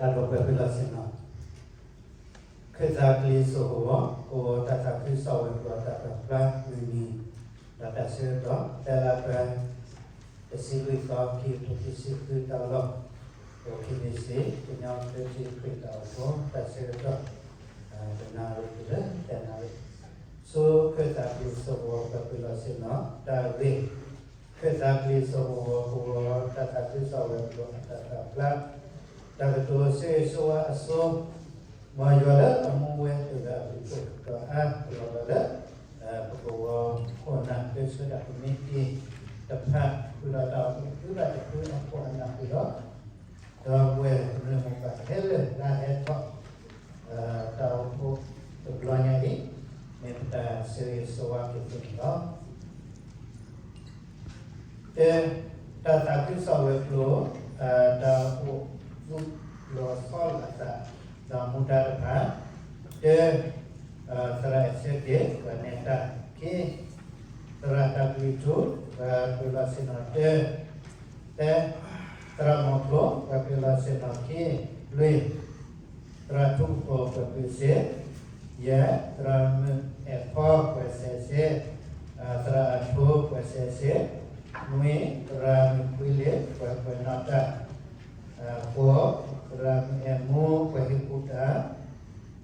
တၢ်ကပှဲၤဖဲလီၤဆ့ၣ်နီၤ, ခၢၣ်သးကလံၤစိးကဝီၤ ကဝီၤတၢ်သးခုကစီၣ်ဝဲၤကျိၤအတၢ်ပာ်ဖျါမုၢ်နံၤ ဒီးတၢ်ဆၢကတီၢ် ဖဲလါဖဲ တဆံလွံၢ်သီ ခံကထိခံဆံဃု တၢ်လီၢ် အိၣ်ခံန့ၣ်စ့ၢ် ကညီဘျၢထံခရံာ်တၢ်အိၣ်ဖှိၣ် တၢ်ဆၢကတီၢ် တနၣ်ရံၣ်တုၤလၢ တနၣ်ရံၣ်, ဆူခၢၣ်သးကလံၤစိးကဝီၤ ပှဲၤဖဲလီၤဆ့ၣ်နီၤ တၢ်ဂ့ၢ် ခၢၣ်သးကလံၤစိးကဝီၤ ကဝီၤတၢ်သးခုကစီၣ်ဝဲၤကျိၤအတၢ်ပာ်ဖျါ တၢ်ကတိၤဆိၣ်ဂ့ၤဆိၣ်ဝါအစိ မ်ယွၤလၢအမူဝဲတဂၤအဘျုးအဖှိၣ်ကတီၤအါ ကလီၤဘၣ်လၢ ပကဝီၤခိၣ်နၢ် ပဆၢတၢ်ကမံးတံာ်တဖၣ် ဃုာ်ဒီးတၢ်အိၣ်ဖှိၣ်တဖုဘၣ်တဖုအဖှိၣ်အနၢ်ဃုာ်ဒီး ဒီပုၢ်ဝဲၢ်မိၢ်ပၢ်ခဲလၢာ်လၢအဟဲထီၣ် တၢ်အိၣ်ဖှိၣ်တဘျီညါအံၤ မ့ၢ်ပတၢ်ဆိၣ်ဂ့ၤဆိၣ်ဝါက့ၤသုန့ၣ်လီၤ. တၢ်သးခုကစီၣ်ဝဲၤကျိၤ တၢ်အိၣ်ဖှိၣ်သူၣ်လီၤဆီလိာ်အသး ဒီးမူဒါတဖၣ်, တၢ သရၣ်အဆၢက့ၤ ပှၤနဲၣ်တၢ်, ခံ သရၣ်တၢ်ကွံထူ ပှၤပၢၤလီၢ်ဆ့ၣ်နီၤ တၢ, သၢ သရၣ်မီၤဖျိ ပှၤပၢၤလီၢ်ဆ့ၣ်နီၤ ခံ, လွံၢ် သရၣ်ထူကပီၤ ပှၤပၢၤစ့ၢ်, ယဲၢ် သရၣ်မုၢ်အဲၣ်ဖီ ပှၤစဲးစ့ၢ်, သရၣ်အထိ ပှၤစဲးစ့ၢ်, နွံ သရၣ်မုၢ်ခွံလ့ၤ ပှၤပၢၤနီၣ်တၢ်, ဃိး သရၣ်မုၢ်အဲၣ်မူ ပှၤဟ့ၣ်ကူၣ်တၢ်,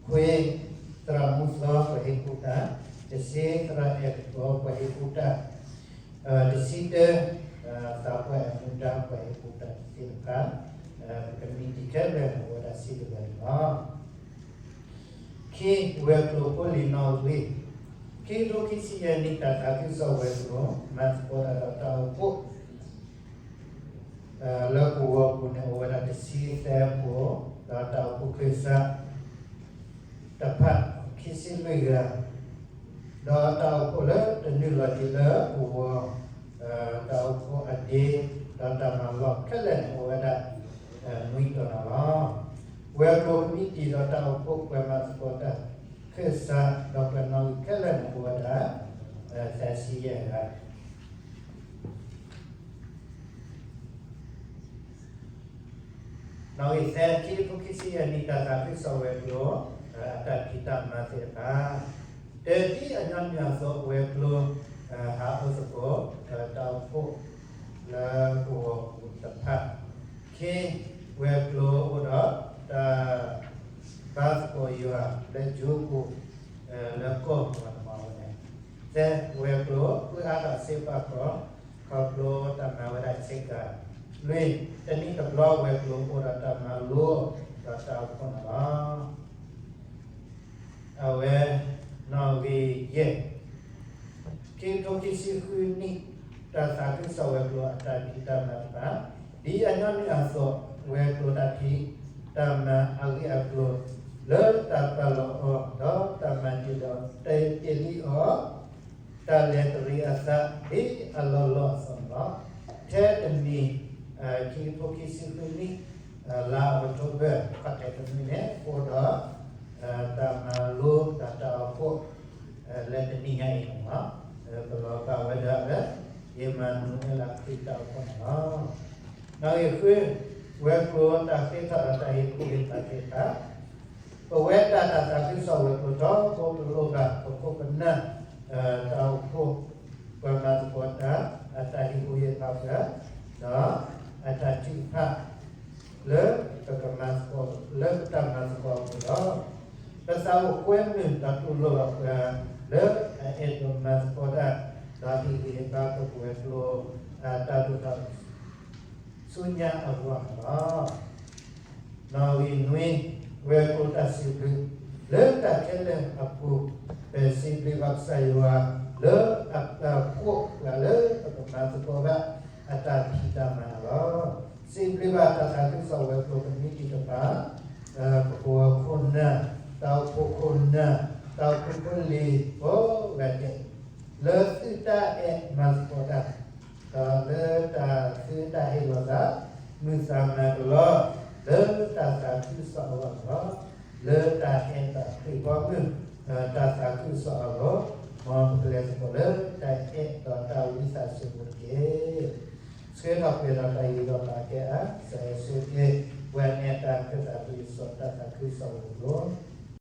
ခွံ သရၣ်မူသီ ပှၤဟ့ၣ်ကူၣ်တၢ်, တဆံ သရၣ်အဲၣ်ကပီၤ ပှၤဟ့ၣ်ကူၣ်တၢ်, တဆံတၢ သးပှၢ်အဲၣ်မူဒါ ပှၤဟ့ၣ်ကူၣ်တၢ်သ့ၣ်တဖၣ်, ပကမံးတံာ်ခဲလၢာ်န့ၣ် အိၣ်ဝဲဒၣ်စံးတဂၤန့ၣ်လီၤ. ခံ ဝဲၤကျိၤဖိလံၤနီၣ်ဂံၢ်, ခံကထိခံဆံယဲၢ်နံၣ် တၢ်သးခုကစီၣ်ဝဲၤကျိၤ မၤသကိးတၢ်ဒီးတၢ်အိၣ်ဖှိၣ် လၢကဝီၤပူၤန့ၣ် အိၣ်ဝဲဒၣ်တဆံသၢဖိ, ဒီးတၢ်အိၣ်ဖှိၣ်ခၢၣ်စးတဖၣ် ခံဆံလွံၢ်ဂၤ, ဒီးတၢ်အိၣ်ဖှိၣ်လၢတနုာ်လီၤက့ၤလၢကဝီၤ တၢ်အိၣ်ဖှိၣ်အဒ့ ဒီးတၢ်မၤလီၢ်ခဲလၢာ်န့ၣ် အိၣ်ဝဲဒၣ် နွံတီၤန့ၣ်လီၤ. ဝဲၤကျိၤကမံးတံာ်ဒီးတၢ်အိၣ်ဖှိၣ်ပှၤမၤသကိးတၢ် ခၢၣ်စး ဒီးပှၤနီၣ်ဂံၢ်ခဲလၢာ်န့ၣ် အိၣ်ဝဲဒၣ် သၢဆံယဲၢ်ဂၤ နီၣ်ဂံၢ်သၢ ခံကထိခံဆံယဲၢ်နံၣ် တၢ်သးခုကစီၣ်ဝဲၤကျိၤ အတၢ်ဖံးတၢ်မၤသ့ၣ်တဖၣ်, တၢ ဒ်အညီနုၢ်အသိး ဝဲၤကျိၤ ဟးအိၣ်သကိး တၢ်အိၣ်ဖှိၣ်လၢကဝီၤပူၤတဖၣ်, ခံ ဝဲၤကျိၤအိၣ်ဒီးတၢ်ဘါသကိးယွၤလၢကၠိပူၤ လၢကီၢ်ပူၤန့ၣ်မ့ၢ်ဝဲန့ၣ်, သၢ ဝဲၤကျိၤဃုအါထီၣ်စ့ပာ်ကီၢ် ခီဖျိတၢ်မၤဝဲဒၣ်ဆ့ကၤ, လွံၢ် တနံၣ်တဘျီ ဝဲၤကျိၤအိၣ်ဒီးတၢ်မၤလိဒီးတၢ်အိၣ်ဖှိၣ်န့ၣ်လီၤ. အဝဲ နီၣ်ဂံၢ်ယဲၢ် ခံကထိခံဆံဃုနံၣ် တၢ်သးခုကစီၣ်ဝဲၤကျိၤအတၢ်ဖံးတၢ်မၤတဖၣ်, ဒ်အညီနုၢ်အသိး ဝဲၤကျိၤတၢ်ဖံးတၢ်မၤအဂ့ၢ်အကျိၤ လၢတၢ်ပာ်လီၤအီၤ ဒီးတၢ်မၤတ့ၢ်ဒီးတ့ၢ်လံအီၤ တၢ်လဲၤတရံးအသး ဒ်အလီၢ်လီၢ်အသိးန့ၣ်လီၤ. ထဲတမံၤ ခံကထိခံဆံဃုနံၣ် လါအီးကထိဘၢၣ် ခီၣ်ထံးတနွံန့ၣ် အိၣ်ဒီး တၢ်မၤလိဒီးတၢ်အိၣ်ဖှိၣ် လၢတနံၤညါအံၤန့ၣ်လီၤ. ပလီၤဘၣ်ဝဲဒၣ်လၢ ယ့ၣ်မၤနူၤအ့လးခရံာ်တၢ်အိၣ်ဖှိၣ်န့ၣ်လီၤ. နီၣ်ဂံၢ်ဃု ဝဲၤကျိၤတၢ်ဃ့ထီၣ်ဒီးတၢ်ဟ့ၣ်ကူၣ်ဟ့ၣ်ဖးသ့ၣ်တဖၣ် ပဝဲဒၣ်တၢ်သးခုကစီၣ်ဝဲၤကျိၤ ထီဘိတလိၣ်ဘၣ် ပခိၣ်ပနၢ် တၢ်အိၣ်ဖှိၣ် ပှၤမၤသကိးတၢ် အတၢ်ဟ့ၣ်ကူၣ်ဟ့ၣ်ဖးပှၤ ဒီးအတၢ်ထုကဖၣ် လၢပကမၤသကိး လၢပတၢ်မၤသကိးအပူၤဒီး ပသးအိၣ်ကွဲမုာ်တၢ်တူၢ်လိာ်ပှၤ လၢအအဲၣ်ဒိးမၤသကိးတၢ် ဒီးဟ့ၣ်ဂံၢ်ဟ့ၣ်ဘါပဝဲၤကျိၤ တၢ်ဒိၣ်ထီၣ် ဆူညါအဂီၢ်န့ၣ်လီၤ. နီၣ်ဂံၢ်နွံ ဝဲၤကျိၤတၢ်စံးဘျုး လၢတၢ်ခဲလၢာ်အပူၤ ပစံးဘျုးဘၣ်ကစၢ်ယွၤ လၢအပာ်ဖှိၣ်ပှၤလၢပကမၤသကိးဘၣ်အတၢ်ဖံးတၢ်မၤန့ၣ်လီၤ. စံးဘျုးဘၣ်တၢ်သးခုကစီၣ်ဝဲၤကျိၤကမံးတံာ်တဖၣ် ပကဝီၤခိၣ်နၢ် တၢ်အိၣ်ဖှိၣ်ခိၣ်နၢ် တၢ်အိၣ်ဖှိၣ်ဖိလံၤကိးဂၤဒဲး လၢသုတၢ်အဲၣ်မၤသကိးတၢ် ဒီးလၢတၢ်သုတၢ်ဟ့ၣ်လီၤသး မုာ်သးမၤကလီ လၢတၢ်သးခုကစီၣ်အဂီၢ်န့ၣ်လီၤ. လၢတၢ်အဲၣ်တၢ်ခရံာ်ဘီမုၢ် တၢ်သးခုကစီၣ်အဂီၢ် မ်ပကလဲၤသကိးလၢတၢ်အဲၣ်ဒီးတၢ်ဝံသးစူၤပူၤတက့ၢ်. ဆှၢထီၣ်ပှဲၤဒီးတၢ်ယူးယီၣ်ပာ်ကဲအါ ကစၢ်ယ့ၣ်ၡူးခရံာ် ပှၤနဲၣ်တၢ်ခၢၣ်သး ယစီၤတၢ်သးခုကစီၣ်ဝဲၤကျိၤ